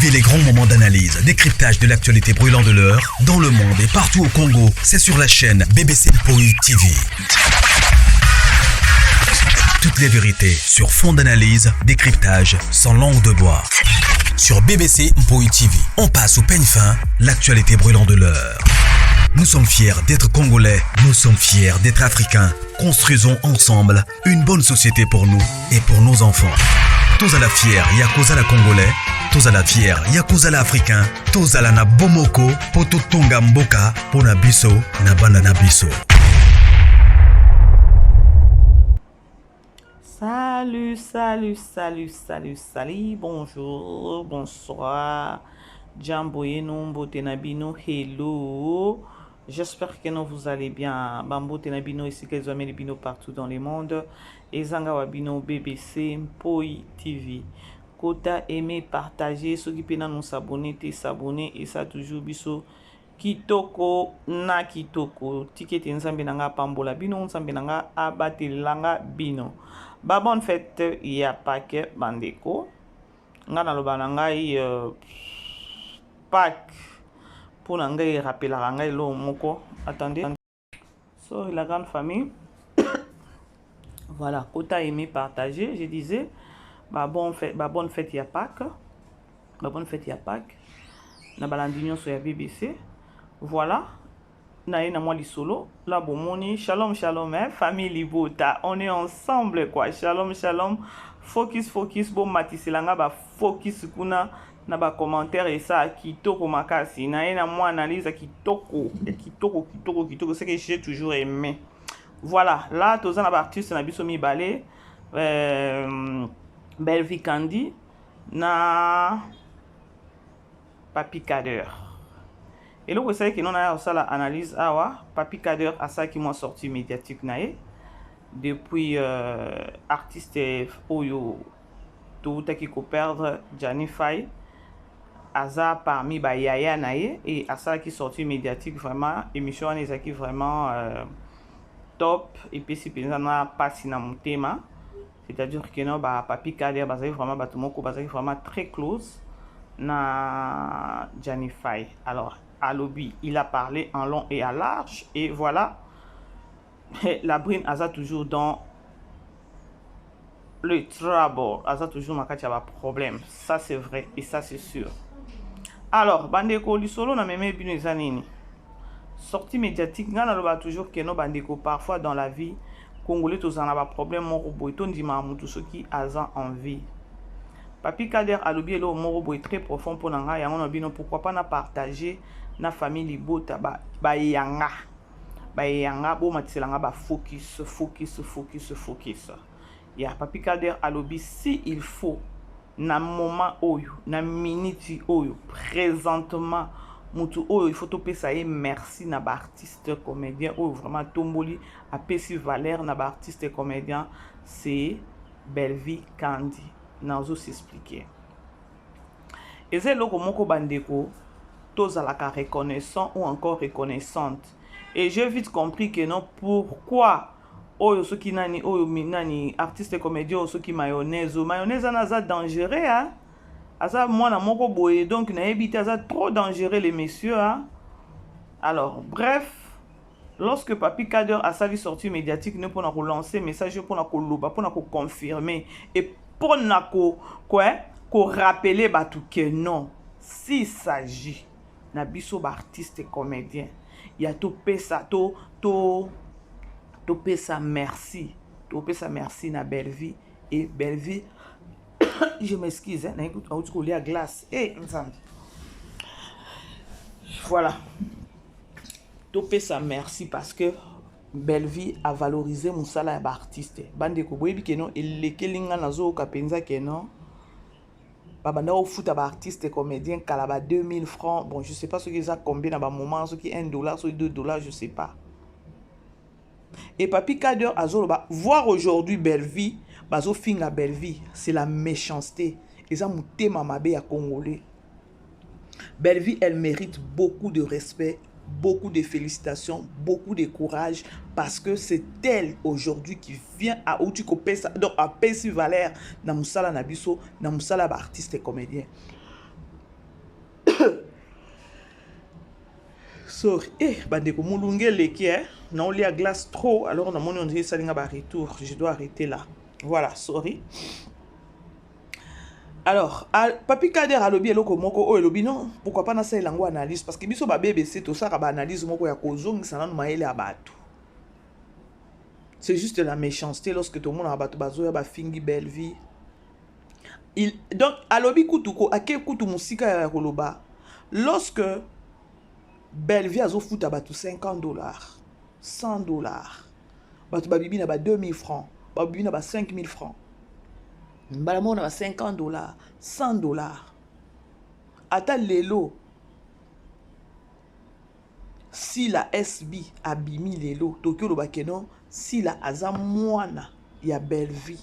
Vivez les grands moments d'analyse, décryptage de l'actualité brûlante de l'heure, dans le monde et partout au Congo. C'est sur la chaîne BBC Mpoi TV. Toutes les vérités sur fond d'analyse, décryptage, sans langue de bois. Sur BBC Mpoi TV, on passe au peigne fin l'actualité brûlante de l'heure. Nous sommes fiers d'être Congolais, nous sommes fiers d'être Africains. Construisons ensemble une bonne société pour nous et pour nos enfants. Tozala fiers ya kozala Congolais, tozala fiers ya kozala Africain, tozala na bomoko po totonga mboka pona biso na bana na biso. Salut, salut, salut, salut, salut, bonjour, bonsoir. Jambo yenu, mbote na bino, hello. J'espère que non, vous allez bien. Bambote na bino esika ezwameli bino partout dans le monde. Ezanga wa bino BBC Mpoi TV. Kota aimer, partager, soki pe nanu s'abonner te, s'abonner et ça toujours biso kitoko na kitoko. Tika ete Nzambe na nga apambola bino, Nzambe na nga abatelela nga bino. Ba bonne fête ya Pâques bandeko. Nga naloba na ngai Pâques mpo na ngai erapelaka ngai eloko moko. Attendez. Sorry la grande famille. Voilà, kota aimer, partager, je disais ba bonne fête ya Pâques. Ba bonne fête ya Pâques. Na balandi nyonso ya BBC. Voilà. Na ye na mwa lisolo la bomoni. Shalom shalom, hein, famille libota, on est ensemble quoi. Shalom shalom, focus focus, bo matisela nga ba focus kuna na ba commentaire esa kitoko makasi. Na ye na mwa analyse ya kitoko, ya kitoko kitoko kitoko, ce que j'ai toujours aimé. Voilà, là toza na ba artiste na biso mibale, Bellevue Kandi na Papi Kader. Eloko esalaki no naya kosala analyse awa, Papi Kader asalaki mwa sortie médiatique na ye depuis artiste oyo toutaki koperdre, Gianni Fay, aza parmi bayaya na ye et asalaki sortie médiatique. Vraiment, émission wana ezalaki vraiment top, epesi mpenza na mpasi na motema, c'est-à-dire que no ba Papi Kader bazali vraiment bato moko bazalaki vraiment très close na Gianni Fay. Alors alobi, il a parlé en long et à large et voilà, la brine aza toujours dans le trouble, aza toujours na kati ya baproblème, ça c'est vrai et ça c'est sûr. Alors bandeko, lisolo na meme bino eza nini? Sortie médiatique. Ngai naloba toujours que no bandeko, parfois dans la vie, Congolais tozala na baproblème moko boye, tondimaka motu soki aza en vie. Papi Kader alobi eloko moko boye très profond mpo na ngai, yango na bino, pourquoi pas na partager na famille libota. Bayanga bayanga, bomatiselanga bafocus focus focus focus ya Papi Kader. Alobi, si il faut na moment oyo, na miniti oyo, présentement, motu oyo il faut topesa ye merci na baartiste comédien oyo vraiment atomboli, apesi valeur na baartiste comédien, c'est Bellevue Kandi. Nazo s'expliquer. Eza eloko moko, bandeko, tozalaka reconnaissant ou encore reconnaissante. Et j'ai vite compris que non, pourquoi oyo soki nani, oyo nani, artiste comédien oyo soki mayonnaise, oyo mayonnaise wana aza dangereux, hein? Aza mwana moko boye, donc nayebi te, aza trop dangereux, les messieurs, hein? Alors bref, lorsque Papi Kader asali sortie médiatique ne mpona kolancer message, mpona koloba, mpona koconfirmer et mpona korappeler bato que non, s'il s'agit na biso baartiste comédien ya topesa to to topesa merci, topesa merci na Bellevue. Et Bellevue, je m'excuse, hein, nauti kolia glace e Nzambe. Voilà, topesa merci parce que Bellevue avaloriser mosala ya baartiste. Bandeko, boyebi que no elekeli nga, nazoyoka mpenza que no babanda kofuta baartiste comédien kala ba 2000 francs. Bon, je sais pas soki eza combien na bamoment, soki 1 dollar, soki 2 dollars, je sais pas. Et Papi Kader azoloba, voir aujourd'hui Bellevue, bazofinga Bellevue, c'est la méchanceté, eza motema mabe ya Congolais. Bellevue, elle mérite beaucoup de respect, beaucoup de félicitations, beaucoup de courage, parce que c'est elle aujourd'hui qui vient à outi kopesa, donc apesi valeur na mosala na biso, na mosala ya baartiste comédien. Sorry, eh bandeko, molunge eleki, eh naolia glace trop, alors namoni on dirait esali nga baretour. Je dois arrêter là. Voilà, sorry. Alors, Papi Kader alobi eloko moko oyo elobi non, pourquoi pas nasalela yango analyse, parce que biso ba BBC tosaka baanalyse moko ya kozongisa nanu mayele ya bato. C'est juste la méchanceté lorsque tomonaka bato bazoya bafingi Belle Vie. Donc alobi kutu ko ake kutu mosika ya koloba, lorsque Belle Vie azofuta bato 50 $, 100 $, bato babibi na ba 2000 francs, babibi na ba 5000 francs, mbala moko na ba 50 $, 100 $. Ata lelo Sila SB abimi lelo, toki oloba que non, Sila aza mwana ya Bellevie,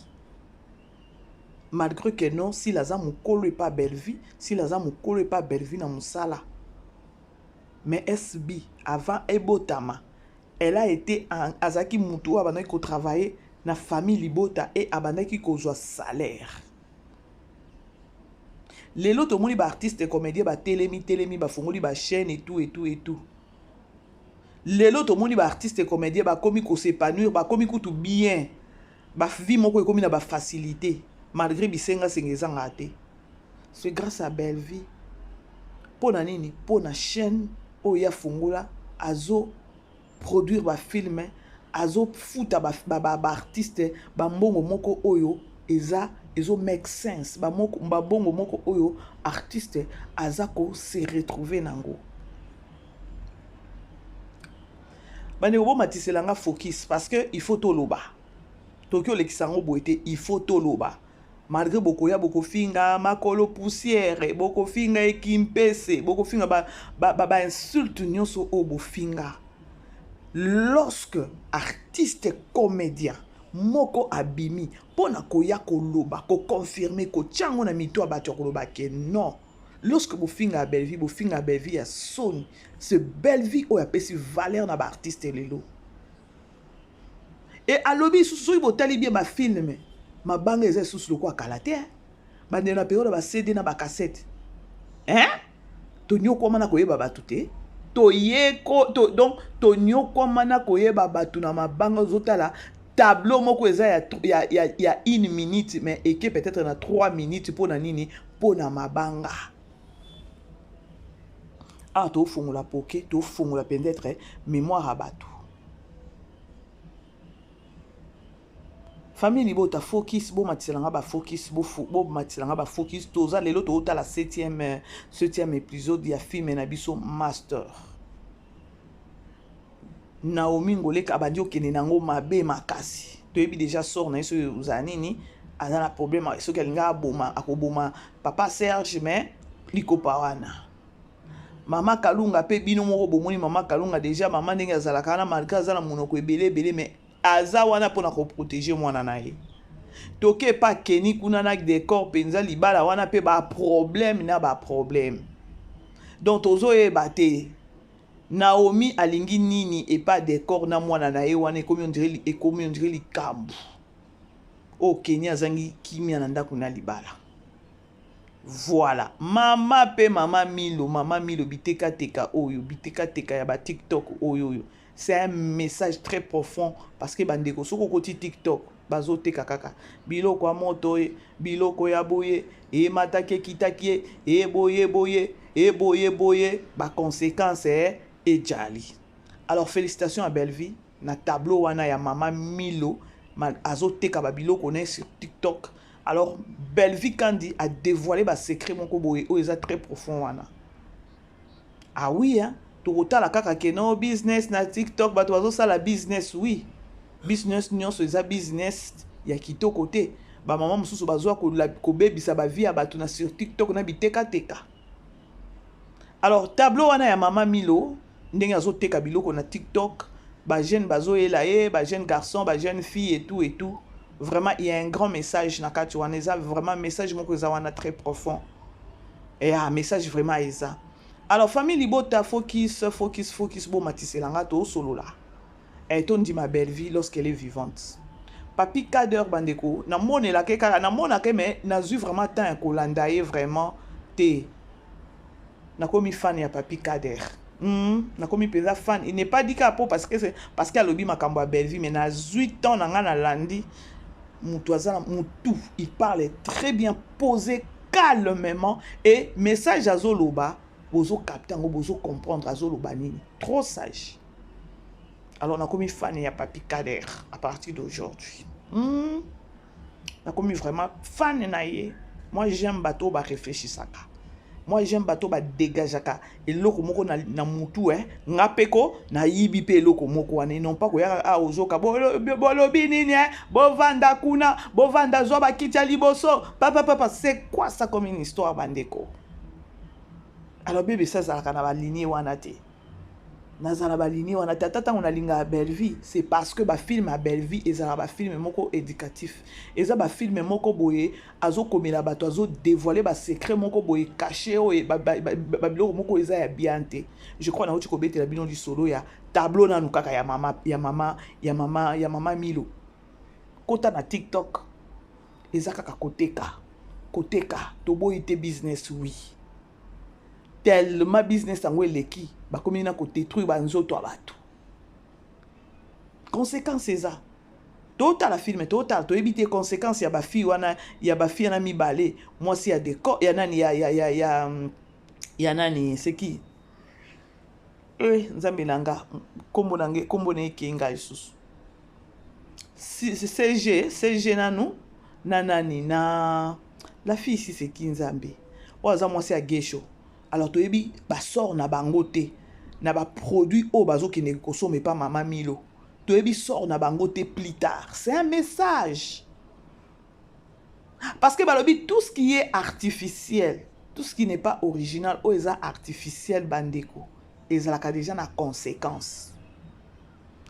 malgré que non, Sila aza mokolo epa Bellevie, Sila aza mokolo epa Bellevie na mosala. Mais SB avant ebotama, elle a été, azalaki mutu oyo abandaki kotravailler na famille libota e abandaki kozwa salaire. Lelo tomoni baartiste comédien batelemi telemi, bafongoli bachaîne et tout et tout et tout. Lelo tomoni baartiste comédien bakomi kos'épanouir, bakomi kutu bien, bavie moko ekomi na bafacilité, malgré bisengasenga ezangaka te. C'est grâce à Belle Vie. Mpo na nini? Mpo na chaîne oyo ya fungola, azo produire bafilm, azofuta baartiste bambongo moko oyo eza ezo make sense, babongo moko oyo artiste aza kose retrouver nango. Bandeko, bomatisela nga focus, parce que il faut toloba. Toki olekisa yango boye te, il faut toloba, malgré bokoya bokofinga makolo poussière, bokofinga ekimpese, bokofinga bainsulte ba, ba nyonso oyo bofinga. Lorsque artiste comédien moko abimi mpona koya koloba, koconfirmer, kotia yango na mito ya bato ya koloba que non, lorsque bofinga ya Bellevie, bofinga ya Bellevie ya soni. Ce Bellevie oyo apesi valeur na baartiste lelo. E alobi lisusu, soki botali bien bafilm, mabanga eza lisusu lokola kala te. Bandeko, na période ya baCD na bacassette, hein, tonyokwama na koyeba bato te. Toyeko to, donc tonyokwama na koyeba bato na mabanga. Ozotala tableau moko eza ya une minute, mais eke peut-être na 3 minutes. Mpo na nini? Mpo na mabanga. Awa tofongola poke, tofongola peut-être mémoire ya bato. Famille libota, focus, bomatisela nga bafocus, bomatisela nga bafocus. Toza lelo tozotala septième épisode ya film na biso Master. Naomi Ngoleka abandi okende nango mabe makasi. Toyebi déjà sort na ye, soki ozala nini, aza na problème, soki alingi aboma, akoboma papa Serge. Mais likopa wana, mama Kalunga mpe, bino moko bomoni mama Kalunga déjà, mama ndenge azalaka wana, malgré aza na monoko ebele ebele, mais aza wana mpona koprotéger mwana na ye. Toke epa Keni kuna na décor mpenza, libala wana mpe baproblème na baproblème. Donc tozoyeba te Naomi alingi nini epa décor na mwana na ye wana. Ekomi on dirait likambo oyo Keni azangi kimia na ndako na libala. Voilà, mama mpe mama Milo, mama Milo bitekateka oyo, bitekateka ya baTikTok oyo, c'est un message très profond, parce que bandeko, soki okoti TikTok, bazoteka kaka biloko ya moto, ye biloko ya boye emataki, ekitaki ye, eboye boye, eboye boye, baconséquence ejali. Alors félicitations à Bellevie na tableau wana ya mama Milo azoteka babiloko na ye sur TikTok. Alors Bellevie Kandi a dévoilé basecret moko boye oyo eza très profond wana. Ah oui, hein? Tokotala kaka que non, business na TikTok, bato bazosala business. Oui, business nyonso eza business ya kitoko te. Bamama mosusu bazwa kobebisa bavie ya bato na sur TikTok na bitekateka. Alors tableau wana ya mama Milo, ndenge azoteka biloko na TikTok, bajeune bazoyela ye, bajeune garçon, bajeune fille et tout et tout, vraiment il y a un grand message na kati wana. Eza vraiment message moko eza wana très profond eya message vraiment eza. Alors famille libota, focus, focus, focus, bomatisela nga, toosolola tondima Bellevie lorsqu'elle est vivante. Papi Kader, bandeko, namonelaka kaka, namonaka, mais nazwi vraiment temps ya kolanda ye vraiment te. Nakomi fan ya Papi Kader. Nakomi mpenza fan. Il n'est pas dit kaka po parce que alobi makambo ya Bellevue, mais nazwi temps na ngai, nalandi moto aza na motu. Il parle très bien, posé calmement, et message azoloba, bozocapter yango, bozocomprendre azoloba nini. Trop sage. Alors nakomi fan ya Papi Kader à partir d'aujourd'hui. Nakomi vraiment fan na ye. Moi, j'aime bato baréfléchissaka. Moi, j'aime bato badégageaka eloko moko na mutu, eh. Nga mpe ko nayibi mpe eloko moko wana, non pas koyaka a ozoka bolobi nini, eh? Bovanda kuna, bovanda, zwa bakiti ya liboso, papa papa. C'est quoi ça comme une histoire, bandeko? Alors bebesa azalaka na balinie wana te, nazala balinie wana te. Ata ntango nalingaka Bellevie, c'est parce que bafilm ya Bellevie ezalaka bafilm moko éducatif, eza bafilm moko boye azokomela bato, azodévoiler basecret moko boye caché, oyo babiloko moko eza ya bien te. Je crois nauti kobetela bino lisolo ya tableau nanu kaka ya mama, ya mama, ya mama, ya mama Milo. Kota na TikTok, eza kaka koteka, koteka. Toboyi te, business, oui. Tellement business yango eleki, bakomi na kodétruire banzoto ya bato. Conséquence eza, totala film, totala, toyebi te conséquence ya bafille wana, ya bafille wana mibale, mwasi ya décor, ya nani, ya nani, seki e Nzambe na nga, nkombo na nge, nkombo na ekei ngai lisusu, CG, CG nanu na nani, na la fille ici, seki Nzambe, oyo aza mwasi ya Gesho. Alors toyebi basort na bango te na baproduit oyo bazokende kosomba epa mama Milo. Toyebi sort na bango te plus tard. C'est un message, parce que balobi tout ce qui est artificiel, tout ce qui n'est pas original, oyo eza artificiel, bandeko, ezalaka déjà na conséquence.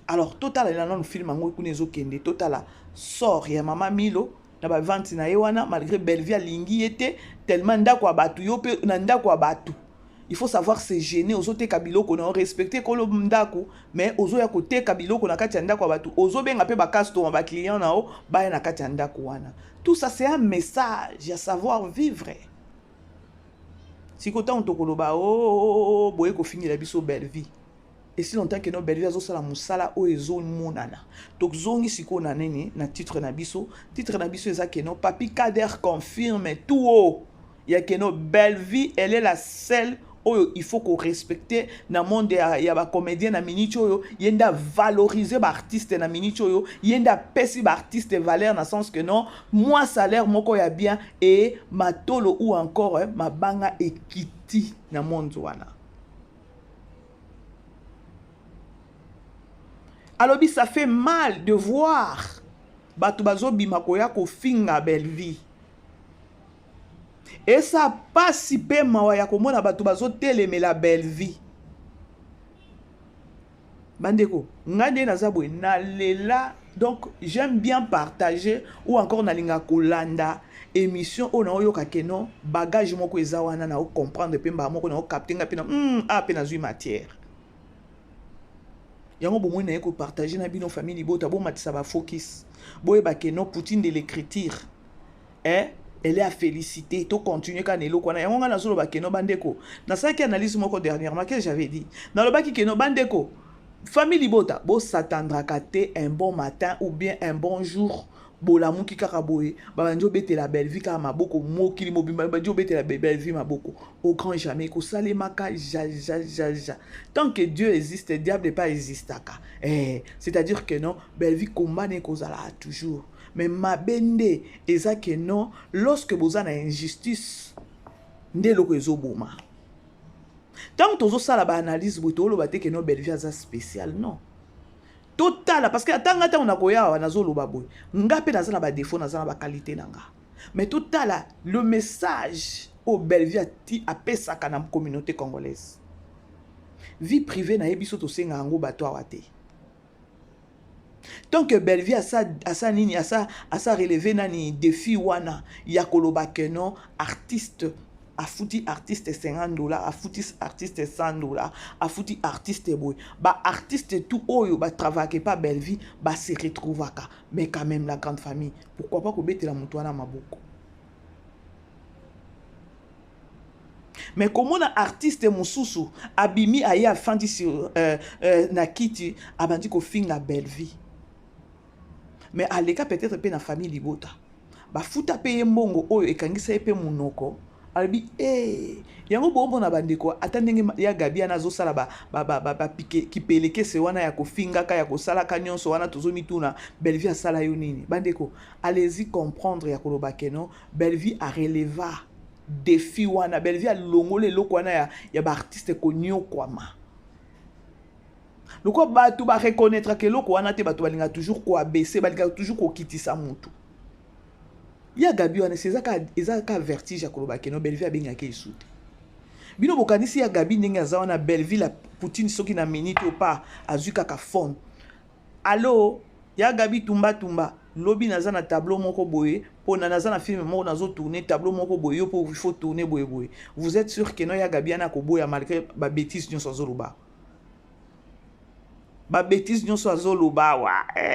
Alors totalela nanu film yango kuna ezokende, totala sort ya mama Milo na bavente na ye wana. Malgré Bellevie alingi ye te, tellement ndako ya bato, yo mpe na ndako ya bato, il faut savoir se gêner. Ozoteka biloko na yo, respecte kolo ndako, mais ozoya koteka biloko na kati ya ndako ya bato, ozobenga mpe bacustomer, baclient na yo baya na kati ya ndako wana. Tout ça, c'est un message ya savoir vivre. Sikoyo ntango tokoloba o oh, oh, oh, boye kofingela biso Bellevie, esi longtemps que no Bellevie azosala mosala oyo ezomonana. Tozongi sikoyo na nini, na titre na biso. Titre na biso eza que no Papi Kader confirme tout haut ya que no Bellevie, elle est la seule oyo il faut korespecter na monde ya bacomédien na miniti oyo. Ye nde avaloriser baartiste na miniti oyo, ye nde apesi baartiste valeur, na sens que non, mwa salaire moko ya bien e matolo ou encore mabanga ekiti na monde wana. Alobi ça fait mal de voir bato bazobima koya kofinga Bellevie. Esa pasi mpe mawa ya komona bato bazotelemela Bellevie. Bandeko, ngai nde naza boye, nalela. Donc j'aime bien partager ou encore nalinga kolanda émission oyo naoyoka que no bagage moko eza wana, na ocomprendre mpe mbala moko, na ocapter nga mpe na a mpe nazwi matière yango. Bomoi naye kopartager na bino, famille libota, bomatisa bafocus, boyeba que no Poutine de l'écriture, eh? Elle est à féliciter. Tocontinue kaka na eloko wana. Yango ngai nazoloba que no bandeko, nasalaki analyse moko dernièrement que j'avais dit, nalobaki que no bandeko, famille libota, bos'attendraka te un bon matin ou bien un bon jour, bolamuki kaka boye, babandi obetela Bellevie kaka maboko, mokili mobimba babandi obetela Bellevie maboko. Au grand jamais, ekosalemaka ja ja ja ja. Tant que Dieu existe, diable pas existaka, eh, c'est-à-dire que non, Bellevie komba na ekozala toujours. Mais mabe nde eza que non, lorsque boza na injustice, nde eloko ezoboma. Ntango tozosala baanalyse boye, toloba te que no Bellevie aza spécial, non. Totala, parce que ata nga ntango nakoya awa nazoloba boye, nga mpe naza na badéfaut, naza na baqualité na nga, mais totala le message oyo Bellevie ati apesaka na communauté congolaise. Vie privée na ye, biso tosenga yango bato awa te. Tant que Bellevie asa nini, asa relevé nani défi wana ya koloba que non, artiste afuti artiste 50 $, afuti artiste 100 $, afuti artiste boye, baartiste tout oyo batravaillaka epa Bellevie base retrouvaka. Mais quand même, la grande famille, pourquoi pas kobetela moto wana maboko? Mais komona artiste mosusu abimi aye afandi sur na kiti abandi kofinga Bellevue, mais aleka peut-être mpe na famille libota, bafuta mpe ye mbongo oyo ekangisa ye mpe monoko. Alobi e yango bomona bandeko, ata ndenge ya Gabi wana azosala kipelekese wana ya kofingaka, ya kosalaka nyonso wana, tozomituna: Bellevue asala yo nini? Bandeko, allez-y comprendre ya koloba que non, Bellevue areleva défi wana. Bellevue alongola eloko wana ya baartiste konyokwama. Lokola bato bareconnaîtraka eloko wana te, bato balingaka toujours koabaisser, balingaka toujours kokitisa motu. Ya Gabi wana eza kaka vertige ya koloba que non, Bellevue abengaki esu te. Bino bokanisi ya Gabi ndenge aza wana, Bellevue la Poutine, soki na minute oyo pa azwi kaka phone: "Allo, ya Gabi, tumbatumba, lobi naza na tableau moko boye, mpona naza na film moko, nazotourne tableau moko boye, yo mpo il faut tourner boye boye." Vous êtes sûr que non, ya Gabi wana akoboya malgré babêtises nyonso azoloba? Babêtises nyonso azoloba awa,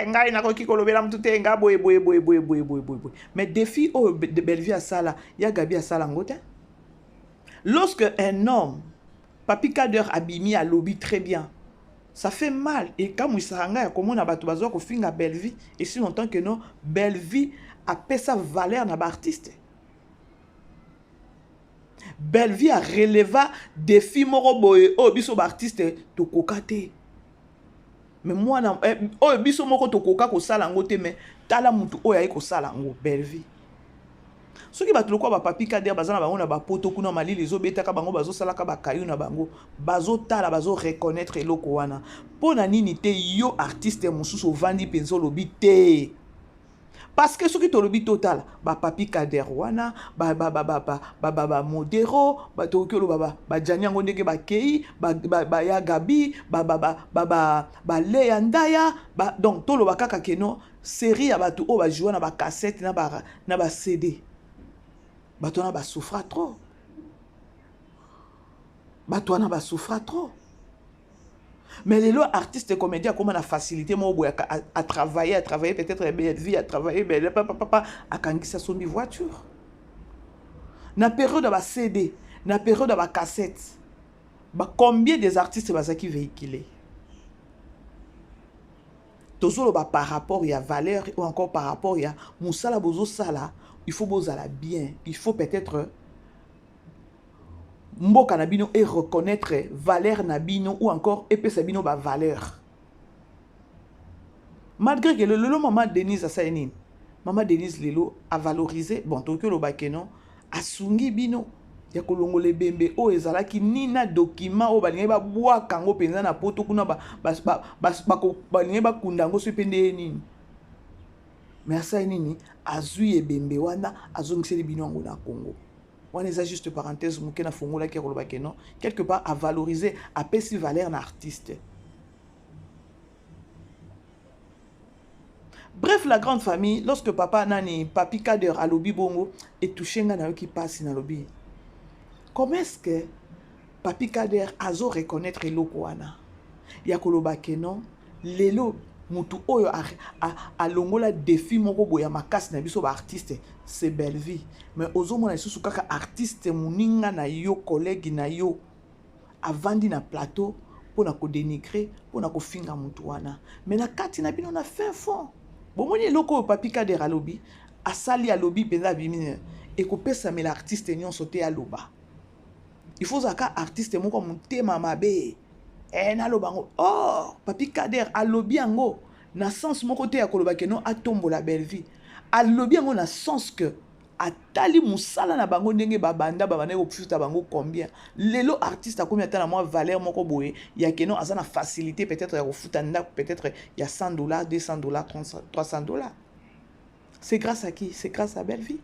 ngai nakoki kolobela mutu te, nga boye boye boye boye boye boye boye boye. Mais défi oyo Bellevue asala, ya Gabi asala yango te. Lorsque un homme, Papi Kader, abimi alobi très bien, ça fait mal. Ekamwisaka ngai ya komona bato bazwa kofinga Bellevue et si longtemps que non, Bellevue apesa valeur na baartiste. Bellevue areleva défi moko boye oyo biso baartiste tokoka te, mais mwana oyo biso moko tokoka kosala yango te. Mais tala mutu oyo aye kosala yango, Bellevue. Soki bato lokola bapapi Kader baza na bango na bapoto kuna, malili ezobetaka bango, bazosalaka bakayu na bango, bazotala, bazoreconnaître eloko wana, mpo na nini te yo artiste mosusu ovandi mpenza olobi te? Parce que soki tolobi, totala bapapi Kader wana, bamodero, tokoki oloba bajani yango ndenge bakei, baya Gabi, baleya ndaya. Donc toloba kaka que non, série ya bato oyo bajoua na bacassette na baCD, bato wana basouffra trop, bato wana basouffra trop. Mais lelo artiste comédien akóma na facilité moko boye atravailler, atravailler peut-être vie, atravailler bele papa, akangisi, asombi voiture. Na période ya baCD, na période ya bacassette, combien des artistes bazalaki véhiculé? Tozoloba par rapport ya valeur ou encore par rapport ya mosala bozosala. Il faut bozala bien, il faut peut-être mboka na bino e reconnaître valeur na bino ou encore epesa bino bavaleur. Malgré que lelo mama Denise asali nini, mama Denise lelo avaloriser. Bon, tokoki oloba que non, asungi bino ya kolongola ebembe oyo ezalaki nina document oyo balingaki babwaka yango mpenza na poto kuna, balingaki bakunda yango soki mpe nde nini. Mais asali nini? Azwi ebembe wana, azongiseli bino yango na Congo. Wana eza juste parenthèse moke nafungolaki ya koloba que non, quelque part avaloriser, apesi valeur na artiste. Bref, la grande famille, lorsque papa nani, Papi Kader alobi bongo, etouche ngai, nayoki mpasi. Nalobi: comment est-ce que Papi Kader azo reconnaître eloko wana ya koloba que non, lelo mutu oyo alongola défi moko boye ya makasi na biso baartiste, c'est Bellevue? Mais ozomona lisusu kaka artiste moninga na yo, collègue na yo, avandi na plateau mpona kodénigrer, mpona kofinga mutu wana. Mais na kati na bino, na fin fond, bomoni eloko oyo Papi Kader alobi, asali, alobi mpenza, abimi. Ekopesamela artiste nyonso te aloba. Il faut ozalaka artiste moko motema mabe. Naloba yango. Or Papi Kader alobi yango na sens moko te ya koloba que non, atombola Bellevue. Alobi yango na sens que atali mosala na bango ndenge babanda, babandaki kofuta bango combien. Lelo artiste akomi ata na mwa valeur moko boye ya que non, aza na facilité peut-être ya kofuta ndako peut-être ya 100 dollars, 200 dollars, 300 dollars. C'est grâce à qui? C'est grâce à Bellevue.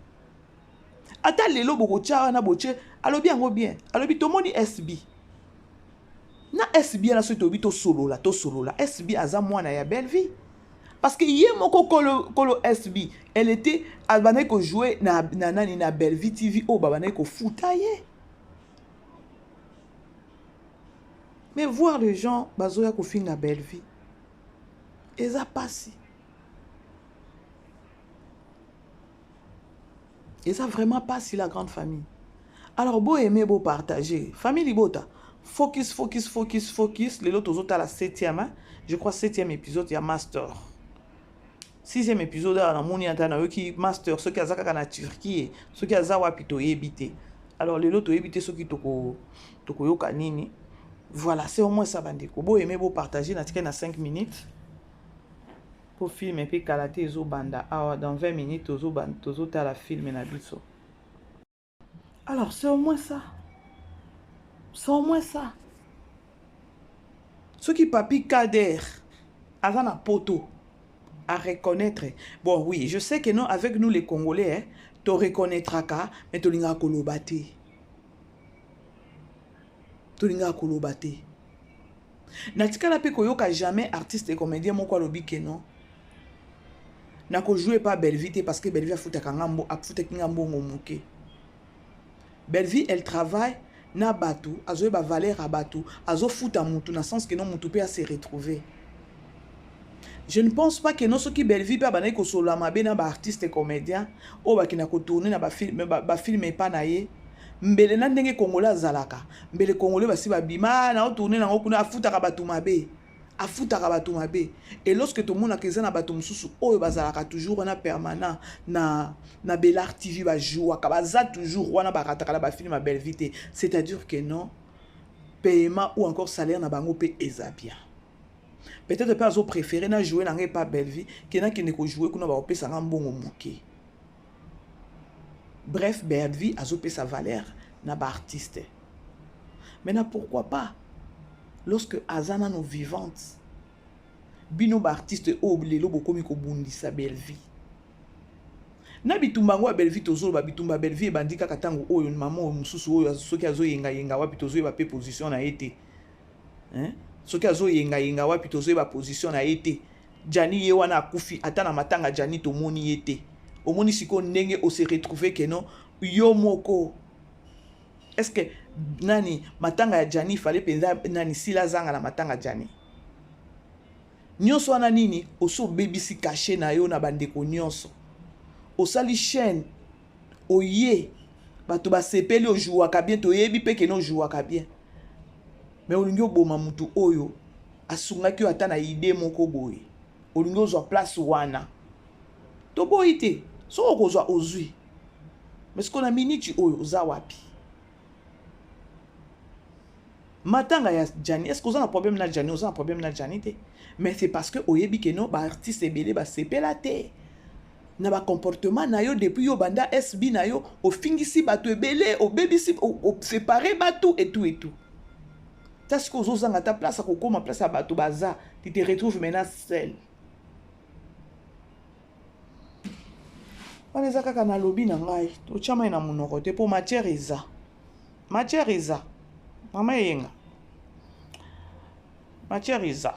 Ata lelo bokotia wana botie, alobi yango bien. Alobi tomoni SB na SB wana, soki toyebi, tosolola, tosolola. SB aza mwana ya Bellevue, parce que ye moko kolo, kolo SB, elle était, abandaki kojouer na nani, na Bellevue TV oyo babandaki kofuta ye. Mais voir les gens bazoya kofinga Bellevue, eza pasi, eza vraiment pasi, la grande famille. Alors bo aimer, bo partager. Famille libota, focus, focus, focus, focus. Lelo tozotala 7e, hein? Je crois 7e épisode ya Master. 6e épisode awa namoni ata nayoki Master soki aza kaka na Turquie, soki aza wapi toyebi te. Alors lelo toyebi te soki tokoyoka nini. Voilà, c'est au moins ça bandeko. Bo aimer, bo partager, natikali na 5 minutes. Po film mpe kala te ezobanda awa, dans 20 minutes tozotala film na biso. Alors c'est au moins ça. C'est au moins ça. Soki Papi Kader aza na poto à reconnaître. Bon oui, je sais que non, avec nous les Congolais, hein, to reconnaîtraka, mais tolingaka koloba te. Tolingaka koloba te. Natikala mpe koyoka jamais artiste et comédien moko alobi ke non, nakojouer pa Bellevue te parce que Bellevue afutaka nga afutaki nga mbongo moke. Bellevue, elle travaille na bato, azoyeba valeur ya bato, azofuta mutu na sens ke non, mutu mpe ase retrouver. Je ne pense pas que non, soki Bellevue mpe abandaki kosolola mabe na baartiste comédien oyo bakenda kotourner na bafilm epa na ye, mbele na ndenge Congolais azalaka, mbele Congolais basi babima na otourner nango kuna. Afutaka bato mabe, afutaka bato mabe. Et lorsque tomonaka eza na bato mosusu oyo bazalaka toujours wana permanent na Belar TV, bajouaka, baza toujours wana, barataka na bafilm ya Bellevue te, c'est-à-dire que non, paiement ou encore salaire na bango mpe eza bien. Peut-être mpe azopréféré na jouer na ngai epa Bellevue ke nakende kojouer kuna bakopesanga mbongo moke. Bref, Bellevue azopesa valeur na baartiste. Maintenant, pourquoi pas lorsque aza nano vivante, bino baartiste oyo lelo bokomi kobundisa Bellevue na bitumba yango ya Bellevue? Tozoloba bitumba ya Bellevue ebandi kaka ntango oyo mama oyo mosusu oyo, soki azoyengayenga wapi, tozoyeba mpe position na ye te, hein? Soki azoyengayenga wapi, tozoyeba position na ye te. Jani ye wana akufi, ata na matanga Jani tomoni ye te. Omoni sikoyo ndenge ose retrouve ke non, yo moko, est ce que nani matanga ya Jani fale mpenza nani sila azanga na matanga Jani nyonso wana? Nini osi obebisi cachet na yo na bandeko nyonso. Osali chaîne, oye, bato basepeli, ojouaka bien, toyebi mpe kene ojouaka bien, mais olingi oboma motu oyo asungaki yo ata na idée moko boye. Olingi ozwa place wana, toboyi te. Soki okozwa, ozwi, mais sikoyo na miniti oyo oza wapi? Matanga ya Jani, est ce que oza na problème na Jani? Oza na problème na Jani te, mais c'est parce que oyebi ke no, baartiste ebele basepela te na bacomportement na yo depuis yo banda SB na yo. Ofingisi bato ebele, obebisi, osépare bato et tout et tout. Ta sikoyo ozozanga ta place ya kokóma, place ya bato baza, tu te retrouves maintenant seul. Wana eza kaka nalobi na ngai, totya mai na monoko te mpo matière eza, matière eza, mama eyenga, matière eza.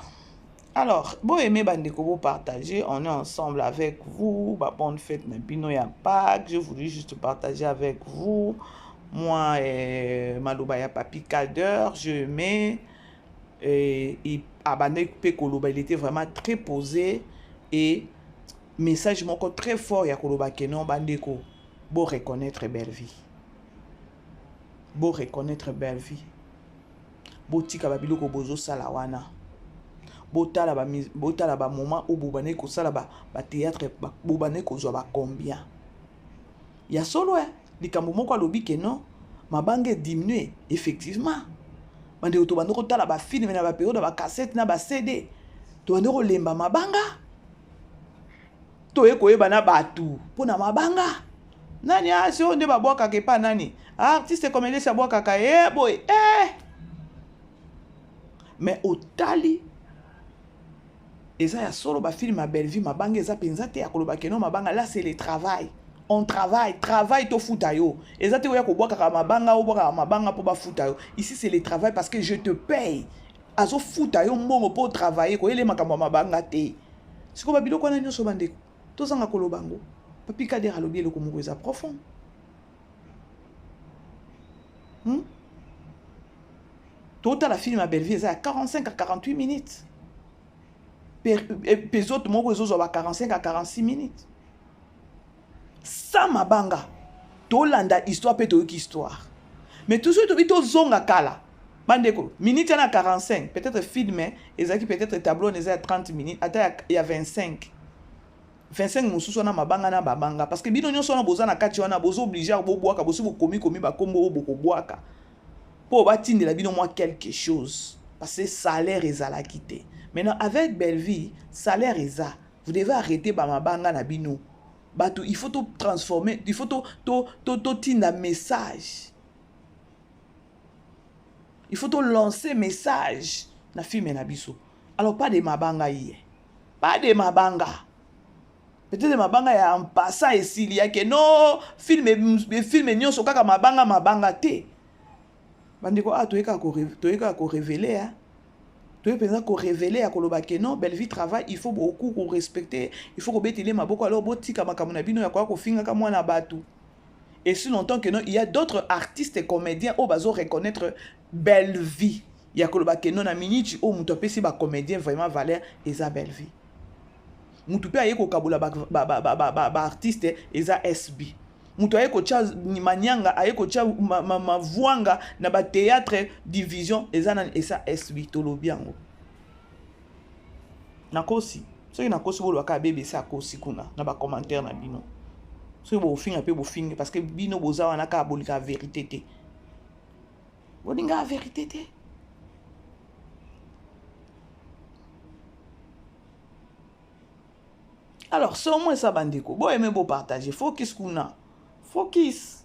Alors boaime bandeko, bopartager, on est ensemble avec vous. Ba bonne fête na bino ya Pâques. Je voulais juste partager avec vous moi maloba ya Papi Kader. Je mets et abandaki mpe koloba, il était vraiment très posé et message moko très fort ya koloba ke non, bandeko, bo reconnaître Bellevue, bo reconnaître Bellevue, botika babiloko bozosala wana, botala bamoment oyo bobandaki kosala bathéâtre, bobandaki kozwa bacombien ya solo. Likambo moko alobi ke non, mabanga ediminue effectivement. Bandeko, tobandi kotala bafilm na bapériode ya bacassette na baCD, tobandi kolemba mabanga, toye koyeba na bato mpo na mabanga. Nani asi oyo nde babwakaka epa nani, artiste comédien si abwakaka ye boye eh! Mais otali, eza ya solo, bafilm ya Bellevue mabanga eza mpenza te ya koloba keno mabanga. Là, c'est le travail, on travaille, travail tofuta yo. Eza te oya kobwakaka mabanga, obwakaka mabanga mpo bafuta yo. Ici, c'est le travail, parce que je te paye, azofuta yo mbongo mpo otravaille, koyele makambo ya mabanga te. Sikoyo babiloko wana nyonso, bandeko, tozanga koloba yango. Papi Kader alobi eloko moko eza profond, Totala film ya Bellevue eza ya 45 à 48 minutes, épisode moko ezozwa ba 45 à 46 minutes sans mabanga. Tolanda histoire mpe toyoki histoire. Mais toujours tobi tozonga kala. Bandeko, minute na 45, peut-être film ezalaki peut-être tableau eza ya 30 minutes, ata ya 25. 25 mosusu wana mabanga na babanga, parce que bino nyonso wana boza na kati wana, boza obligé bobwaka, bosi bokomi komi bakombo oyo bokobwaka mpo batindela bino mwa quelque chose, parce que salaire ezalaki te. Maintenant, avec Bellevie, salaire eza. Vous devez arrêter bamabanga na bino. Bato, il faut to transformer, il faut to to to totinda message, il faut to lancer message na film na biso. Alors, pas de mabanga ye, pas de mabanga. Peut-être mabanga ya mpasa esili yake no film, film nyonso kaka mabanga, mabanga te. Bandeko, awa toyekaka korévéler, toye mpenza korévéler ya koloba ke non, Bellevie travaille, il faut beaucoup korespecter, il faut kobetele maboko. Alors botika makambo na bino ya koya kofingaka mwana bato. Et si longtemps que non, il y a d'autres artistes et comédiens oyo bazo reconnaître Bellevie, ya koloba ke non, na minute oyo moto apesi bacomédien vraiment valeur eza Bellevie. Motu mpe aye kokabola baartiste eza SB. Moto aye kotya manyanga, aye kotya mavwanga na bathéâtre division eza nani? Eza SB. Tolobi yango, nakosi? Soki nakosi, bolobaka BBC akosi kuna na bacommentaire na bino. Soki bofinga mpe bofingi, parce que bino boza wana kaka bolingaka vérité te, bolingaka vérité te. Alors, c'est au moins ça, bandeko. Boaimer, bopartager. Focus kuna, focus.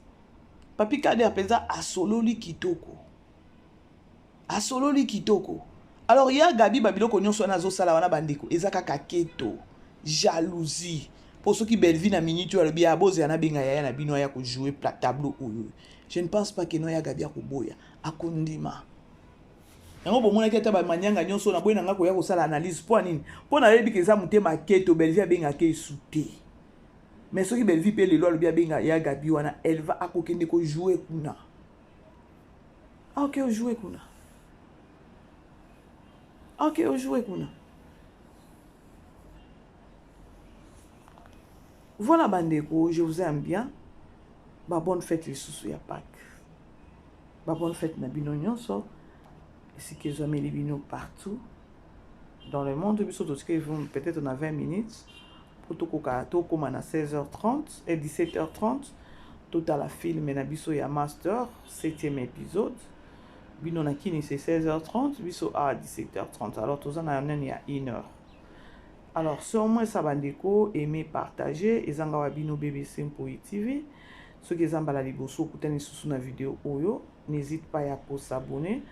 Papi Kader mpenza asololi kitoko, asololi kitoko. Alors ya Gabi, babiloko nyonso wana azosala wana, bandeko, eza kaka keto, jalousie. Mpo soki Bellevie na minute oyo alobi abozela, nabenga yaya na bino aya kojouer tableau oyo, je ne pense pas ke no ya Gabi akoboya, akondima yango. Bomonaki ata bamanyanga nyonso na boye na nga koya kosala analyse mpo nini? Mpo nayebi ke eza motema keto. Bellevie abengaka esu te, mais soki Bellevie mpe lelo alobi abenga ya Gabi wana, elva akokende kojouer kuna, aoke ojouer kuna, aoke ojouer kuna. Voilà bandeko, je vous aime bien. Ba bonne fête lisusu ya Pâques, ba bonne fête na bino nyonso esika ezwameli bino partout dans le monde. Biso totikali peut-être na 20 minutes mpo tokoka tokóma na 16h30 et 17h30, totala film na biso ya Master, 7e épisode. Bino na kini c'est 16h30, biso a 17h30. Alors toza na nani ya 1 heure. Alors c'est au moins ça, bandeko. Aimer, partager. Ezanga wa bino BBC Mpoi TV. Soki eza mbala liboso okutani lisusu na video oyo, n'hésite pas ya kos'abonner.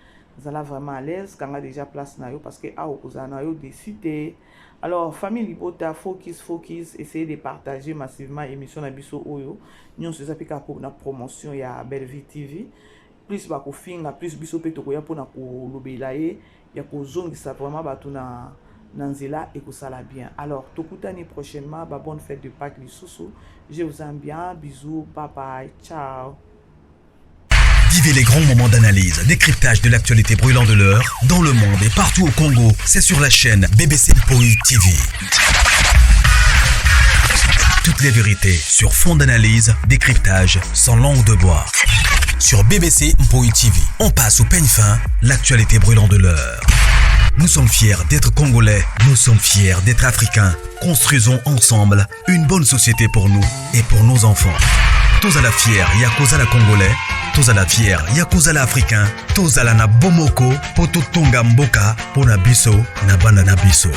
Zala vraiment à l'aise, kanga déjà place na yo, parce que awa okozala na yo déçu te. Alors famille libota, focus, focus. Essayez de partager massivement émission na biso oyo. Nyonso eza mpe kaka na promotion ya Bellevie TV. Plus bakofinga, plus biso mpe tokoya mpona kolobela ye, ya kozongisa vraiment bato na nzela, ekosala bien. Alors tokutani prochainement. Ba bonne fête de Pâques lisusu. Je vous aime bien, bisous, bye bye, ciao. Vivez les grands moments d'analyse, décryptage de l'actualité brûlante de l'heure, dans le monde et partout au Congo. C'est sur la chaîne BBC Mpoi TV. Toutes les vérités sur fond d'analyse, décryptage, sans langue de bois. Sur BBC Mpoi TV, on passe au peigne fin l'actualité brûlante de l'heure. Nous sommes fiers d'être Congolais, nous sommes fiers d'être Africains. Construisons ensemble une bonne société pour nous et pour nos enfants. Tozala fier ya kozala Congolais, tozala fier ya kozala Africain, tozala na bomoko po totonga mboka mpo na biso na bana na biso.